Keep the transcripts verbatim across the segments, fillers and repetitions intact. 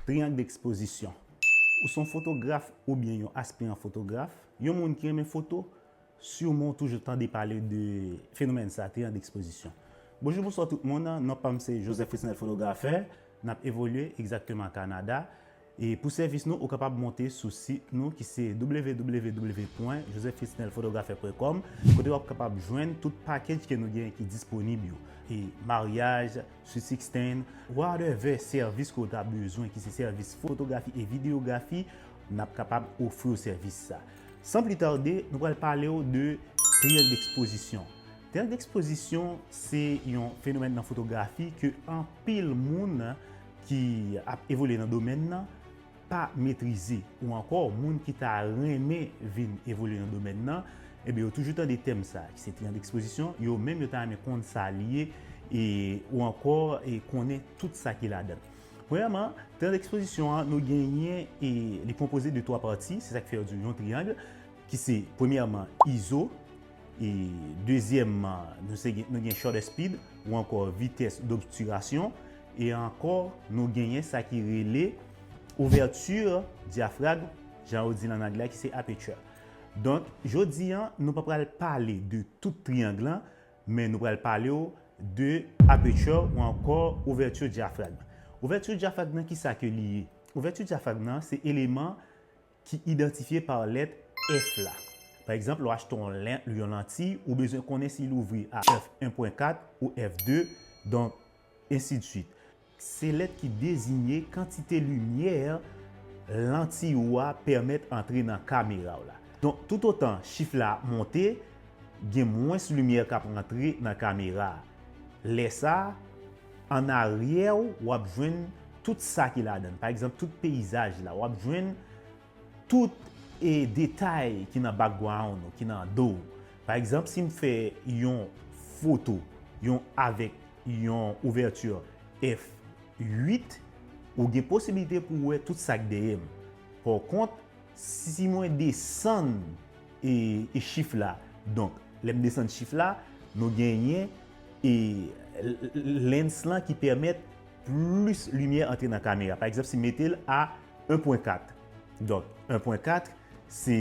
Triyang dekspozisyon. Ou se yon fotograf oubyen yon aspiran fotograf, yon moun ki renmen foto, siman w toujou tande pale de fenomèn sa, triyang dekspozisyon. Bonjou, bonswa tout moun. Non pa m se Joseph Fritznel, fotografè. N ap evolye egzakteman Kanada. E pou sèvis nou, ou kapab monte sou sit nou ki se w w w pwen joseph fritznel fotografè pwen kòm, kote w ap kapab jwenn tout package ke nou gen ki disponib yo. E maryaj, sweet sixteen, whatever sèvis ke w ta bezwen, ki se sèvis fotografi e videyografi, n ap kapab ofri w sèvis sa. San pli tade, nou pral pale w de triyang dekspozisyon. Triyang dekspozisyon se yon fenomèn nan fotografi ke anpil moun ki ap evolye nan domèn nan pa metrize, ou ankò moun ki ta renmen vin evolye nan domèn nan, ebyen, yo toujou tande tèm sa, ki se triyang dekspozisyon, yo menm yo ta renmen konn sa l ye, e, ou ankò, e, konnen tout sa ki ladan l. Premyèman, triyang dekspozisyon an, nou genyen, e, li konpoze de twa pati, se sa k fè yo di yon triyang, ki se, premyèman, izo, e, dezyèmman, nou se gen, nou gen shutter speed, ou ankò vitès d'obturation, e ankò, nou genyen sa ki rele ouvèti dyafrag, jan yo di l an anglè, ki se aperture. Donk, jodi a, nou pa pral pale de tout triyang lan, men nou pral pale w de aperture ou ankò ouvèti dyafrag. Ouvèti dyafrag nan, ki sa ke li ye? Ouvèti dyafrag nan, se eleman ki idantifye pa lèt F la. Pa egzanp, lè w achte yon len-, yon lantiy, ou bezwen konnen si l ouvri a F yen pwen kat ou F de, donk, ensidswit. Se lèt ki deziye kantite limyè lantiy ou a pèmèt antre nan kamera w la. Donk, toutotan chif la ap monte, gen mwens limyè k ap rantre nan kamera a. Lè sa a, an aryè w, w ap jwenn tout sa ki ladan l. Pa egzanp, tout peyizaj la, w ap jwenn tout, e, detay ki nan background ou, ki nan do w. Pa egzanp, si m fè yon foto, yon avèk yon ouvèti F uit, ou gen posiblite pou w wè tout sa k dèyè m. Pawkont, si mwen desann, e, e chif la, donk, lè m desann chif la, nou genyen, e, l-, l-, lens lan ki pèmèt plis limyè antre nan kamera. Pa egzanp, si m mete l a yen pwen kat. Donk, yen pwen kat, se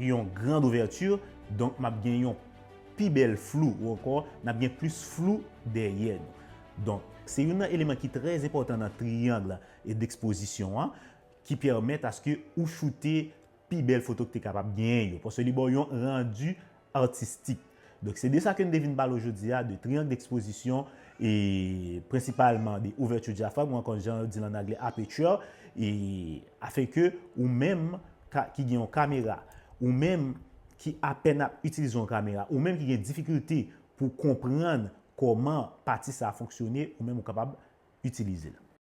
yon grand ouvèti, donk m ap gen yon pi bèl flou, ou ankò, n ap gen plis flou dèyè nou. Donk, se youn nan eleman ki trè enpòtan nan triyang e dekspozisyon an, ki pèmèt aske ou choute pi bèl foto k te kapab genyen yo, paske li ba w yon randi atistik. Donk, se de sa ke n te vin pale w jodi a, de triyang dekspozisyon, e prensipalman de ouvèti dyafrag, ou ankò, jan yo di l an anglè, aperture, e afenke ou menm ka, ki gen yon kamera, ou menm ki apèn ap itilize yon kamera, ou menm ki gen difikilte pou konprann kòman pati sa a fonksyone, ou menm ou kapab itilize l.